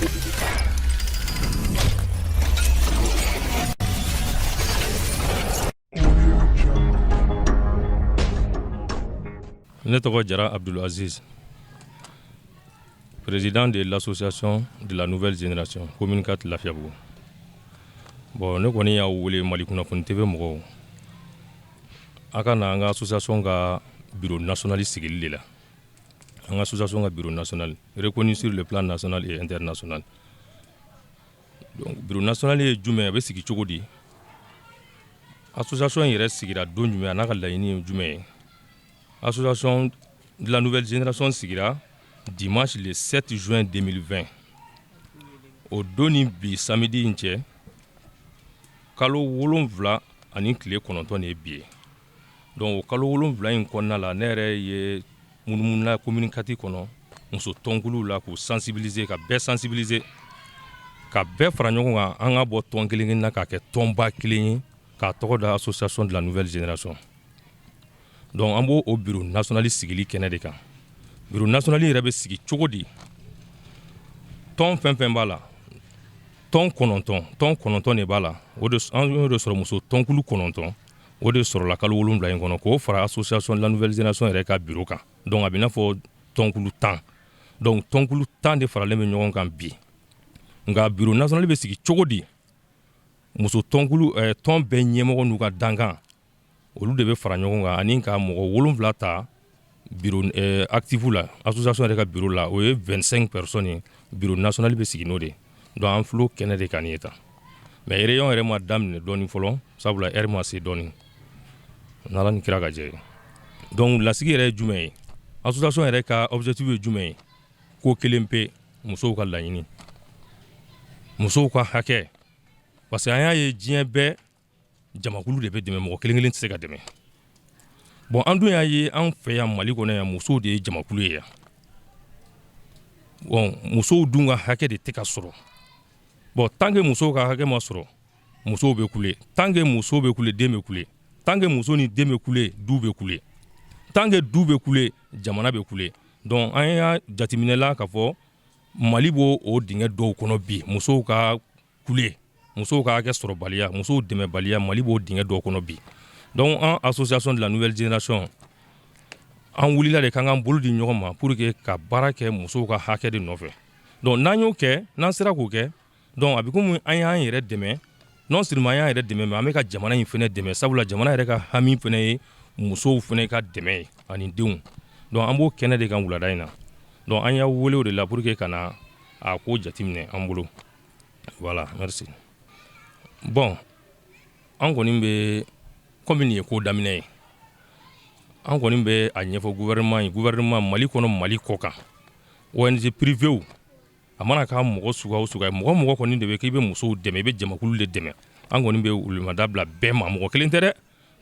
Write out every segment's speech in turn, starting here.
Ne tɔgɔ Jara Abdul Aziz, président de l'association de la nouvelle génération commune 4 Lafiabougou. Bon, ne kɔni y'aw wele Mali kunnafoni TV mɔgɔw, a ka na an ka association ka bureau national sigili de la. An ka association ka bureau national reconnu sur le plan national et international. Donc bureau national ye jumɛn, a bɛ sigi cogo di, association yɛrɛ sigira don jumɛn, a n'a ka laɲini ye jumɛn ye? Association de la nouvelle génération sigira dimanche le 7 juin 2020. O don ni bi samedi in cɛ, kalo 7 ani tile 9 de ye bi ye. Donc o kalo 7 in kɔnɔna la, ne yɛrɛ ye munumununa commune 4 kɔnɔ, muso tɔnkuluw la, k'u sensibiliser, ka bɛɛ sensibiliser, ka bɛɛ fara ɲɔgɔn kan, an ka bɔ tɔn kelen kelen na k'a kɛ tɔnba kelen ye, k'a tɔgɔ da association de la nouvelle génération. Donc an b'o o bureau national sigili kɛnɛ de kan. Bureau national yɛrɛ bɛ sigi cogo di? Tɔn fɛn fɛn b'a la, tɔn 9, tɔn 9 de b'a la. O de an y'o de sɔrɔ, muso tɔnkulu 9, o de sɔrɔla kalo 7 in kɔnɔ, k'o fara association de la nouvelle génération yɛrɛ ka bureau kan. Donc a bɛ n'a fɔ tɔnkulu 10. Donc tɔnkulu 10 de faralen bɛ ɲɔgɔn kan bi. Nka bureau national bɛ sigi cogo di? Muso tɔnkulu, tɔn bɛɛ ɲɛmɔgɔ n'u ka dankan, olu de bɛ fara ɲɔgɔn kan, ani ka mɔgɔ 7 ta bureau actif la, association yɛrɛ ka bureau la, o ye 25 personnes ye. Bureau national bɛ sigi n'o de ye. Donc an fil'o kɛnɛ de kan nin ye tan. Mais réunion yɛrɛ ma daminɛ dɔɔni fɔlɔ, sabula heure ma se dɔɔni, n'Ala ni kira ka jɛ ye. Donc lasigi yɛrɛ ye jumɛn ye? Association yɛrɛ ka objectif ye jumɛn ye? Ko kelen pe, musow ka laɲini, musow ka hakɛ, parce que an y'a ye diɲɛ bɛɛ, jamakulu de bɛ dɛmɛ, mɔgɔ kelen kelen tɛ se ka dɛmɛ. Bon, an dun y'a ye an fɛ yan Mali kɔnɔ yan, musow de ye jamakulu ye yan. Bon, musow dun ka hakɛ de tɛ ka sɔrɔ. Bon, tant que musow ka hakɛ ma sɔrɔ, musow bɛ kule. Tant que musow bɛ kule, den bɛ kule. Tant que muso ni den bɛ kule, du bɛ kule. Tant que du bɛ kule, jamana bɛ kule. Donc an y'a jateminɛ la k'a fɔ Mali b'o o dingɛ dɔw kɔnɔ bi, musow ka kule, musow ka hakɛ sɔrɔbaliya, musow dɛmɛbaliya, Mali b'o dingɛ dɔw kɔnɔ bi. Donc an association de la nouvelle génération, an wulila de k'an k'an bolo di ɲɔgɔn ma pour que ka baara kɛ musow ka hakɛ de nɔfɛ. Donc n'an y'o kɛ, n'an sera k'o kɛ, donc a bɛ komi an y'an yɛrɛ dɛmɛ. Non seulement an y'an yɛrɛ dɛmɛ, mais an bɛ ka jamana in fɛnɛ dɛmɛ, sabula jamana yɛrɛ ka hami fɛnɛ ye musow fɛnɛ ka dɛmɛ ye ani denw. Donc an b'o kɛnɛ de kan wulada in na. Donc an y'a wele o de la pour que ka na a ko jateminɛ an bolo. Voilà, merci. Bon, an kɔni bɛ komi nin ye ko daminɛ ye, an kɔni bɛ a ɲɛfɔ gouvernement ye, gouvernement Mali kɔnɔ, Mali kɔ kan, ONG privéw, a mana k'a mɔgɔ suguya o suguya ye, mɔgɔ mɔgɔ kɔni de bɛ k'i bɛ musow dɛmɛ, i bɛ jamakulu de dɛmɛ, an kɔni bɛ wulimada bila bɛɛ ma. Mɔgɔ kelen tɛ dɛ,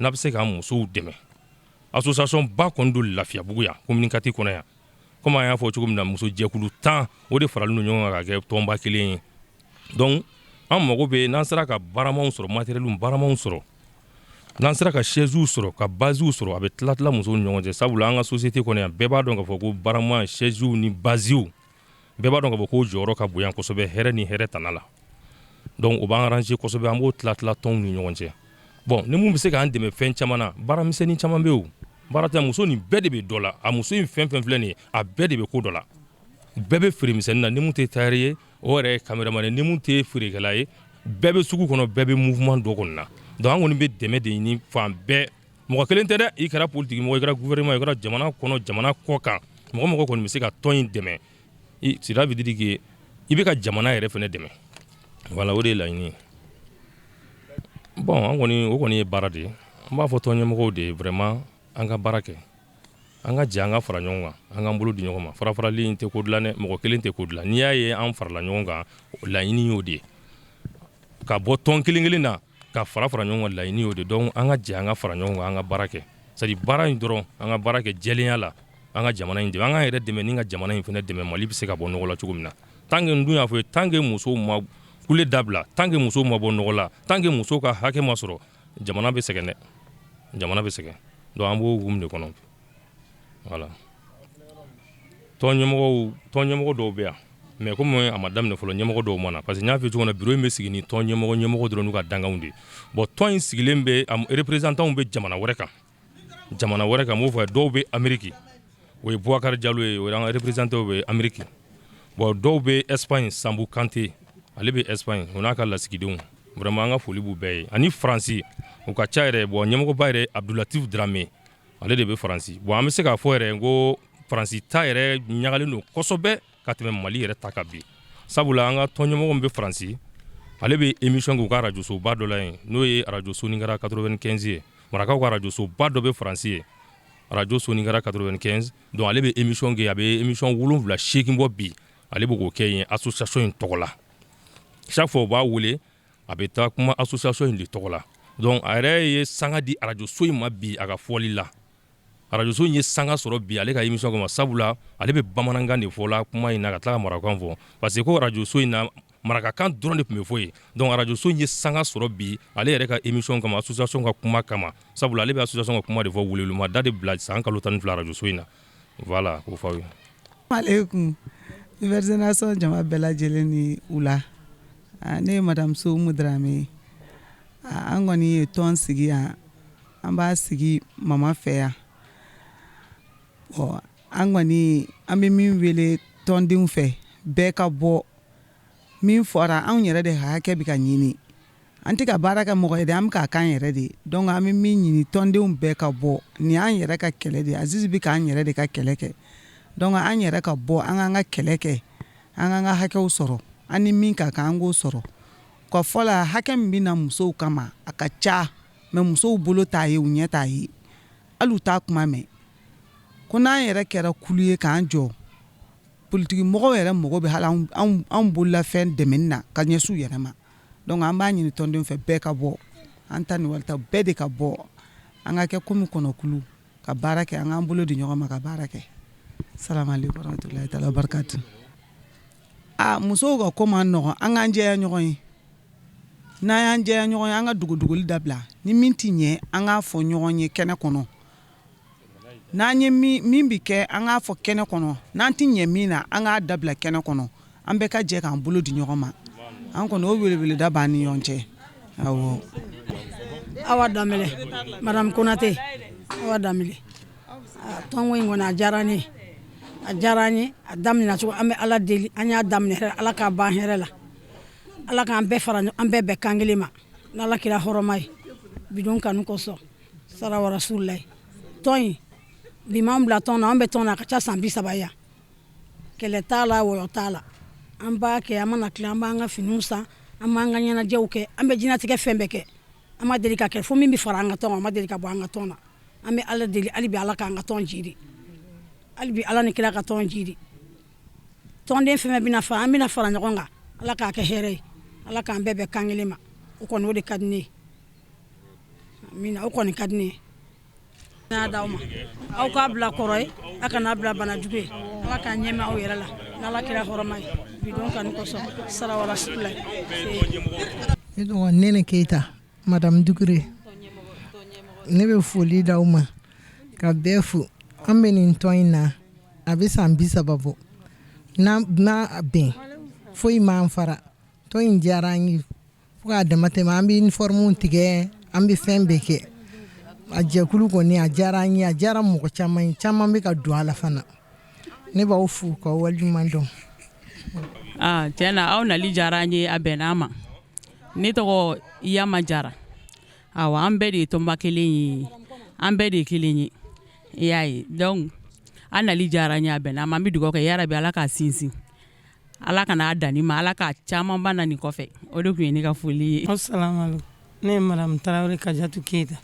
n'a bɛ se k'an musow dɛmɛ. Association ba kɔni don Lafiyabugu yan, commune 4 kɔnɔ yan. Komi an y'a fɔ cogo min na, muso jɛkulu 10, o de faralen don ɲɔgɔn kan ka kɛ tɔnba kelen ye. Donc an mago bɛ n'an sera ka baramaw sɔrɔ, matériel baramaw sɔrɔ, n'an sera ka chaises sɔrɔ, ka bases sɔrɔ, a bɛ tila tila musow ni ɲɔgɔn cɛ, sabula an ka société kɔnɔ yan, bɛɛ b'a dɔn k'a fɔ ko barama, chaises ni bases, bɛɛ b'a dɔn k'a fɔ ko jɔyɔrɔ ka bon yan kosɛbɛ, hɛrɛ ni hɛrɛ tana la. Donc o b'an arranger kosɛbɛ, an b'o tila tila tɔnw ni ɲɔgɔn cɛ. Bon, ni mun bɛ se k'an dɛmɛ fɛn caman na, baaramisɛnnin caman bɛ yen, o baara tɛ. Muso nin bɛɛ de bɛ dɔ la. A muso in fɛn fɛn filɛ nin ye, a bɛɛ de bɛ ko dɔ la, bɛɛ bɛ feeremisɛnnin na. Ni mun tɛ tailleur ye, o yɛrɛ ye caméraman ye. Ni mun tɛ feerekɛla ye, bɛɛ bɛ sugu kɔnɔ, bɛɛ bɛ mouvement dɔ kɔnɔ na. Donc an kɔni bɛ dɛmɛ de ɲini fan bɛɛ. Mɔgɔ kelen tɛ dɛ, i kɛra politique mɔgɔ, i kɛra gouvernement, i kɛra jamana kɔnɔ, jamana kɔ kan, mɔgɔ mɔgɔ kɔni bɛ se ka tɔn in dɛmɛ, cela veut dire que i bɛ ka jamana yɛrɛ fɛnɛ dɛmɛ. Voilà, o de ye laɲini ye. Bon, an kɔni, o kɔni ye baara de ye. An b'a fɔ tɔn ɲɛmɔgɔw de ye, vraiment, an ka baara kɛ, an ka jɛ, an ka fara ɲɔgɔn kan, an k'an bolo di ɲɔgɔn ma. Fara farali in tɛ ko dilan dɛ, mɔgɔ kelen tɛ ko dilan. N'i y'a ye an farala ɲɔgɔn kan, laɲini y'o de ye, ka bɔ tɔn kelen kelen na ka fara fara ɲɔgɔn kan, laɲini y'o de. Donc an ka jɛ, an ka fara ɲɔgɔn kan, an ka baara kɛ, c'est à dire baara in dɔrɔn, an ka baara kɛ jɛlenya la, an ka jamana in dɛmɛ, an k'an yɛrɛ dɛmɛ ni ka jamana in fana dɛmɛ, Mali bɛ se ka bɔ nɔgɔ la cogo min na. Tant que n dun y'a fɔ ye, tant que musow ma kule dabila, tant que musow ma bɔ nɔgɔ la, tant que musow ka hakɛ ma sɔrɔ, jamana bɛ sɛgɛn dɛ, jamana bɛ sɛgɛn. Donc an b'o hukumu de kɔnɔ. Voilà, tɔn ɲɛmɔgɔw, tɔn ɲɛmɔgɔ dɔw bɛ yan. Mais komi a ma daminɛ fɔlɔ, ɲɛmɔgɔ dɔw ma na, parce que n y'a fɔ cogo na, bureau in bɛ sigi ni tɔn ɲɛmɔgɔ ɲɛmɔgɔ dɔrɔn n'u ka dankanw de. Bon, tɔn in sigilen bɛ, représentants bɛ jamana wɛrɛ kan, jamana wɛrɛ kan, m'o fɔ. Dɔw bɛ Amérique, o ye Boubacar Diallo ye, o y'an ka représentant bɛ Amérique. Bon, dɔw bɛ Espagne, Sanbu Kante, ale bɛ Espagne, o n'a ka lasigidenw. Vraiment, an ka foli b'u bɛɛ ye. Ani Faransi, u ka ca yɛrɛ. Bon, ɲɛmɔgɔba yɛrɛ, Abdoulatif Dramé, ale de bɛ Faransi. Bon, an bɛ se k'a fɔ yɛrɛ ko Faransi ta yɛrɛ ɲagalen don kosɛbɛ ka tɛmɛ Mali yɛrɛ ta kan bi, sabula an ka tɔn ɲɛmɔgɔ min bɛ Faransi, ale bɛ émission kɛ u ka arajosoba dɔ la yen, n'o ye arajo Soninkara 95 ye. Marakaw ka arajosoba dɔ bɛ Faransi ye, arajo Soninkara 95. Donc ale bɛ émission kɛ, a bɛ émission 7 8 bɔ bi, ale bɛ k'o kɛ yen association in tɔgɔ la. Chaque fois u b'a wele, a bɛ taa kuma association in de tɔgɔ la. Donc a yɛrɛ ye sanga di arajoso in ma bi, a ka fɔli la, arajoso in ye sanga sɔrɔ bi ale ka émission kama, sabula ale bɛ bamanankan de fɔ la kuma in na, ka tila ka marakakan fɔ, parce que ko arajoso in na, marakakan dɔrɔn de tun bɛ fɔ yen. Donc arajoso in ye sanga sɔrɔ bi ale yɛrɛ ka émission kama, association ka kuma kama, sabula ale bɛ association ka kuma de fɔ, welewelema da de bila san kalo 12 arajoso in na. Voilà, k'o fɔ aw ye. Aleykum, Nouvelle jama bɛɛ lajɛlen ni u la. Ne ye madame Sow Dramé ye. An kɔni ye tɔn sigi yan, an b'a sigi mama fɛ yan. Bon, an kɔni an bɛ min wele tɔndenw fɛ, bɛɛ ka bɔ. Min fɔra, anw yɛrɛ de hakɛ bɛ ka ɲini. An tɛ ka baara kɛ mɔgɔ ye dɛ, an bɛ k'a k'an yɛrɛ de ye. Donc an bɛ min ɲini tɔndenw bɛɛ ka bɔ, nin y'an yɛrɛ ka kɛlɛ de ye. Aziz bɛ k'an yɛrɛ de ka kɛlɛ kɛ. Donc an yɛrɛ ka bɔ, an k'an ka kɛlɛ kɛ, an k'an ka hakɛw sɔrɔ. An ni min ka kan, an k'o sɔrɔ. Ka fɔ la, hakɛ min bɛ na musow kama, a ka ca, mais musow bolo t'a ye, u ɲɛ t'a ye, hali u t'a kuma mɛn. Ko n'an yɛrɛ kɛra kulu ye k'an jɔ, politiki mɔgɔw yɛrɛ mago bɛ hali anw bololafɛn dɛmɛni na ka ɲɛsin u yɛrɛ ma. Donc an b'a ɲini tɔndenw fɛ, bɛɛ ka bɔ, an ta ni walita bɛɛ de ka bɔ, an ka kɛ komi kɔnɔkulu ka baara kɛ, an k'an bolo di ɲɔgɔn ma ka baara kɛ. Salamu aleykum warahmatulahi taala wabarakatu. A musow ka ko man nɔgɔn. An k'an jɛya ɲɔgɔn ye. N'an y'an jɛya ɲɔgɔn ye, an ka dogodogoli dabila. Ni min tɛ ɲɛ, an k'a fɔ ɲɔgɔn ye kɛnɛ kɔnɔ. N'an ye min bɛ kɛ, an k'a fɔ kɛnɛ kɔnɔ. N'an tɛ ɲɛ min na, an k'a dabila kɛnɛ kɔnɔ. An bɛɛ ka jɛ k'an bolo di ɲɔgɔn ma. An kɔni, o weleweleda b'an ni ɲɔgɔn cɛ, awɔ. Awa Danbɛlɛ, madame Konate, Awa Danbɛlɛ. Tɔnko in kɔni, a diyara n ye, a diyara n ye. A daminɛ cogo, an bɛ Ala deli, an y'a daminɛ hɛrɛ, Ala k'a ban hɛrɛ la. Ala k'an bɛɛ fara, an bɛɛ bɛn kan kelen ma n'Ala kira hɔrɔma ye, bidon kanu kosɔn, sara warasulayi. Tɔn in bi m'an bila tɔn na, an bɛ tɔn na a ka ca san 30 yan. Kɛlɛ t'a la, wɔyɔ t'a la. An b'a kɛ, an mana tila, an b'an ka finiw san, an b'an ka ɲɛnajɛw kɛ, an bɛ diɲɛlatigɛ fɛn bɛɛ kɛ. An ma deli ka kɛ fo min bɛ fara an ka tɔn, an ma deli ka bɔ an ka tɔn na. An bɛ Ala deli hali bi, Ala k'an ka tɔn jiri hali bi, Ala ni kira ka tɔn jiri. Tɔnden fɛn fɛn bɛna fara, an bɛna fara ɲɔgɔn kan, Ala k'a kɛ hɛrɛ ye, Ala k'an bɛɛ bɛn kan kelen ma. O kɔni, o de ka di ne ye. Amina, o kɔni ka di ne ye. N'a d'aw ma, aw k'a bila kɔrɔ ye, a kana bila banajugu ye. Ala k'a ɲɛmɛ aw yɛrɛ la n'Ala kira hɔrɔma ye, bidon kanu kosɔn, sarawala sula. Ne tɔgɔ Nene Keyita, madame Dukure. Ne bɛ foli d'aw ma ka bɛɛ fo. An bɛ nin tɔn in na, a bɛ san 30 bɔ. N'a bɛn foyi m'an fara. Tɔn in diyara an ye fo k'a dama tɛmɛ. An bɛ uniforme tigɛ, an bɛ fɛn bɛɛ kɛ. A jɛkulu kɔni, a diyara an ye, a diyara mɔgɔ caman ye, caman bɛ ka don a la fana. Ne b'aw fo k'aw waleɲuman dɔn. Aa, tiɲɛ na, aw nali diyara an ye, a bɛnna an ma. Ne tɔgɔ Yama Jara. Awa, an bɛɛ de ye tɔnba kelen ye, an bɛɛ de ye kelen ye, i y'a ye. Donc an nali diyara an ye, a bɛnna an ma. An bɛ dugawu kɛ, yarabi Ala k'a sinsin, Ala kana a danni ma, Ala k'a camanba na nin kɔfɛ. O de tun ye ne ka foli ye. Asalaamaaleykum, ne ye madame Tarawele Kajatu Keyita,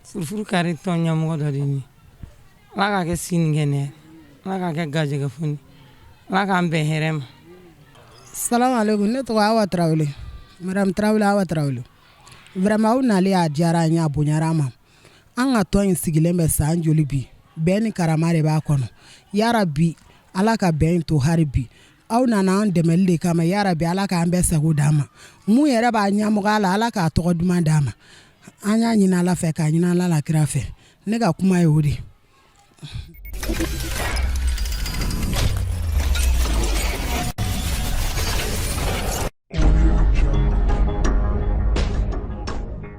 Furufuru Kari tɔn ɲɛmɔgɔ dɔ de ye. Ala k'a kɛ si ni kɛnɛya, Ala k'a kɛ garijɛgɛ foni, Ala k'an bɛn hɛrɛ ma. Salamu aleykum, ne tɔgɔ Awa Tarawele, madame Tarawele Awa Tarawele. Vraiment, aw nalen a diyara an ye, a bonyara an ma. An ka tɔn in sigilen bɛ san joli bi, bɛn ni karama de b'a kɔnɔ. Yarabi, Ala ka bɛn in to hali bi. Aw nana an dɛmɛli de kama. Yarabi, Ala k'an bɛɛ sago d'an ma. Mun yɛrɛ b'a ɲɛmɔgɔya la, Ala k'a tɔgɔ duman d'an ma. An y'a ɲini Ala fɛ, k'a ɲini Ala la kira fɛ. Ne ka kuma ye o de.